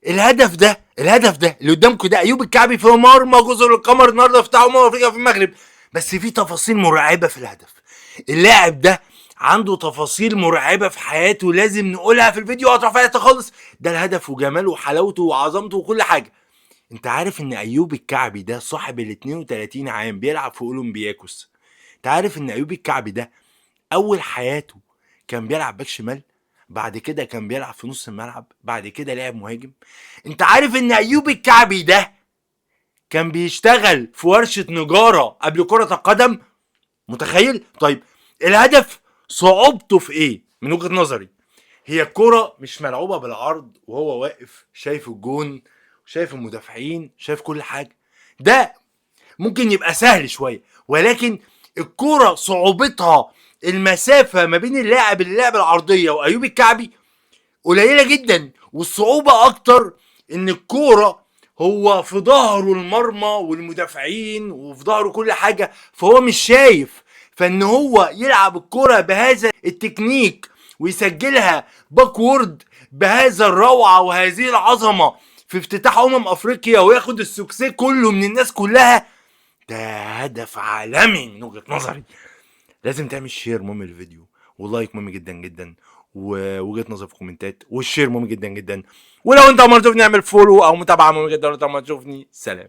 الهدف ده، الهدف ده اللي قدامكم ده، ايوب الكعبي في مرمى جزر القمر النهارده في افريقيا في المغرب. بس في تفاصيل مرعبة في الهدف. اللاعب ده عنده تفاصيل مرعبة في حياته لازم نقولها في الفيديو، اطرح فيها خالص. ده الهدف وجماله وحلاوته وعظمته وكل حاجة. انت عارف ان ايوب الكعبي ده صاحب ال 32 عام بيلعب في اولمبياكوس؟ انت عارف ان ايوب الكعبي ده اول حياته كان بيلعب باك شمال، بعد كده كان بيلعب في نص الملعب، بعد كده لعب مهاجم؟ انت عارف ان ايوب الكعبي ده كان بيشتغل في ورشة نجارة قبل كرة القدم؟ متخيل؟ طيب الهدف صعوبته في ايه من وجهة نظري؟ هي الكرة مش ملعوبة بالعرض وهو واقف شايف الجون، شايف المدافعين، شايف كل حاجة. ده ممكن يبقى سهل شوية، ولكن الكرة صعوبتها المسافة ما بين اللاعب اللي لعب العرضية وأيوب الكعبي قليلة جدا، والصعوبة أكتر إن الكورة هو في ظهره المرمى والمدافعين وفي ظهره كل حاجة، فهو مش شايف. فإن هو يلعب الكرة بهذا التكنيك ويسجلها backward بهذا الروعة وهذه العظمة في افتتاح أفريقيا وياخد ال succès كله من الناس كلها، ده هدف عالمي من وجهة نظري. لازم تعمل share مهم للفيديو، و like مهم جدا جدا، ووجهة نظر في الكومنتات، وال share مهم جدا جدا. ولو انت اول مرة تشوفني اعمل follow او متابعة مهم جدا. لو انت اول مرة تشوفني، سلام.